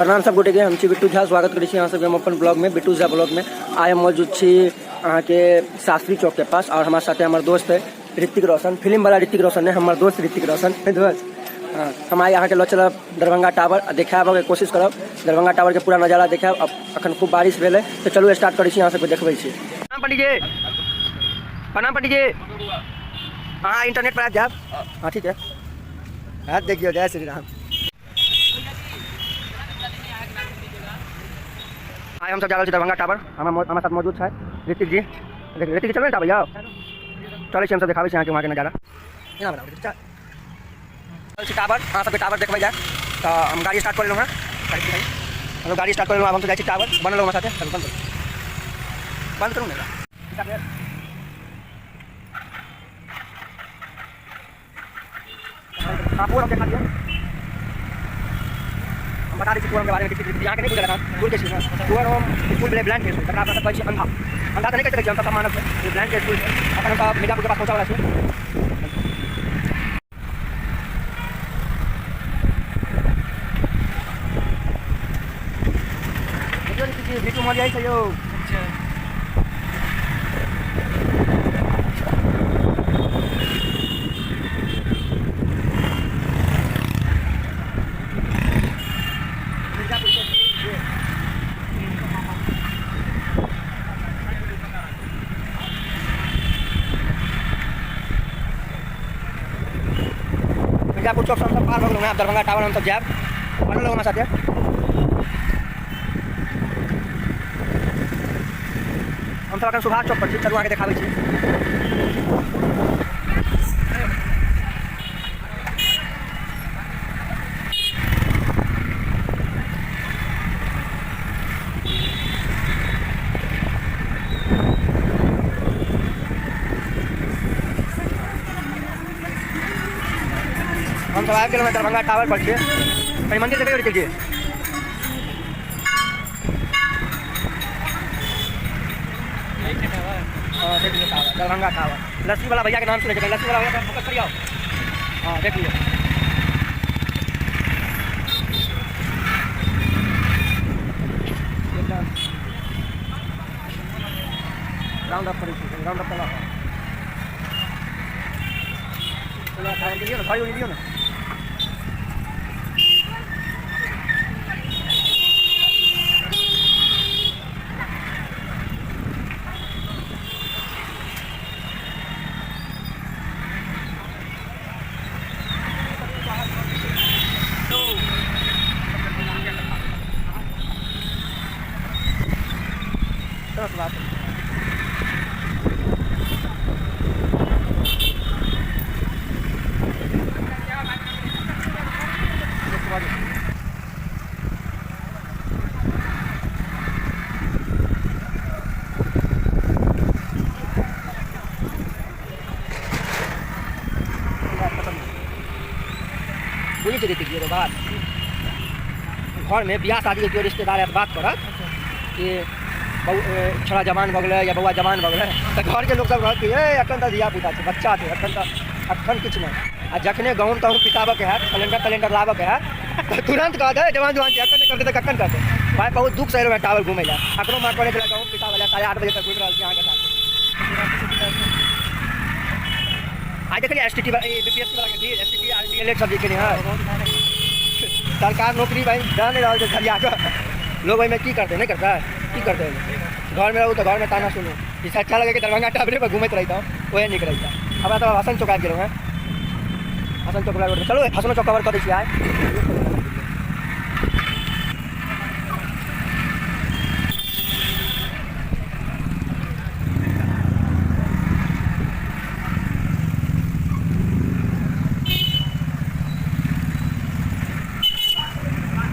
प्रणाम सब गोटे के, हम छी बिट्टू झा। स्वागत करै छी अहाँ सबके हम अपन ब्लॉग में, बिट्टू झा ब्लॉग में। आइ हम मौजूद छी अहाँके शास्त्री चौक के पास और हमारे साथे हमर दोस्त है ऋतिक रोशन, फिल्म वाला ऋतिक रोशन है, हमर दोस्त ऋतिक रोशन है दोस्त। हाँ, हम आइ अहाँके लऽ चलब दरभंगा टावर आ देखाबऽके कोशिश करब, दरभंगा टावर के पूरा नजारा देखायब। अब अखन खूब बारिश भेलै तऽ चलू स्टार्ट करै छी, अहाँ सबके देखबै छी। प्रणाम पंडीजी, प्रणाम पंडीजी। अहाँ इंटरनेट पर आबि जायब। हाँ ठीक है, हाँ देखियौ, जय श्री राम। आइ हम सब जा रहल छी दरभंगा टावर। हमरा साथ मौजूद छै ऋतिक जी। ऋतिक जी, चलबै ने टावर? यौ चलै छी, हम सब देखाबै छी अहाँके वहाँके नजारा। एना बनाबै चल छी टावर, अहाँ सबके टावर देखबै जाय तऽ हम गाड़ी स्टार्ट कऽ लेलहुँ हँ। हम लोग गाड़ी स्टार्ट कऽ लेलहुँ, आब हम सब जाइ छी टावर। बनल हमरा साथे। चलू, बंद करू, बंद करू ने। हाँ, पूरा देखा दिया। हम बता दै छी के बारे में। यहाँ के नहीं बुझल था, दूर के छी। पुअर होम स्कूल भेलै ब्लाइंड के स्कूल, तकरा अपना सब कहै छी अंधा। अंधा तऽ नहि कहि सकै छी, हम सब मानव छै। ब्लाइंड के स्कूल छै। अखन हम सब मिर्जापुर के पास पहुँचा वाला छी। देखियौ ऋतिक जी, बिट्टू मर जाइ छै यौ। मिर्जापुर चौक से हम सब पार भऽ गेलहुँ आब दरभंगा टावर हम सब जायब। बनल हमरा साथे। हम सब अखन सुभाष चौक पर छी। चलू, अहाँके देखाबै छी। हम सब आबि गेलहुँ दरभंगा टावर पर छी। कनि मंदिर देखियौ ऋतिक जी। हाँ, देख लियौ टावर, दरभंगा टावर। लस्सी वाला भैया के नाम सुनै छै। लस्सी वाला भैया के फोकस करियौ। हाँ, देख लियौ। एकदम राउंड अप करै छी, राउंड अप करा। टावर के लियौ ने, घड़ी उड़ी लियौ ने। चलो बात बुझै छै ऋतिक जी, एगो बात, घरमे बियाह शादीके केओ रिश्तेदार आयत, बात करत कि छोड़ा जवान भऽ गेलै या बौआ जवान भऽ गेलै, तऽ घरके लोक सब कहत कि ए एखन तऽ धिया पुता छै, बच्चा छै, एखन तऽ एखन किछु नहि। आ जखने गहूँम तहूम पिसाबऽके हैत, सिलेंडर तलेंडर लाबऽके हैत, तऽ तुरन्त कहत, ए जवान जवान छै, एखन नहि करतै तऽ कखन करतै? भाय, बहुत दुःख से एलहुँ टावर घुमै लए। अखनो माँ कहने छलै गहूँम पिसाबऽ लए। 8:30 बजे तक घुमि रहल छी अहाँके साथ। आइ देखलियै S T T B P S C वाला के भीड़, S T T R D L Ed सब जे केने है। सरकार नौकरी भाई दऽ नहि रहल छै झरिया कऽ। लोग ओहिमे की करतै, नहि करतै, की करतै? घरमे रहू तऽ घरमे ताना सुनू। इससे अच्छा लगे कि दरभंगा टावरे पर घूमैत रहितहुँ, ओहे नीक रहितै। हमरा तऽ हसन चौक आबि गेलहुँ हेँ। हसन चौक रोड, चलू हसनो चौक कवर कऽ दै छी आइ।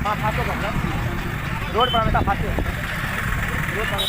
हाँ, फास्टो रोड पर हमेशा फास्टे, रोड पर।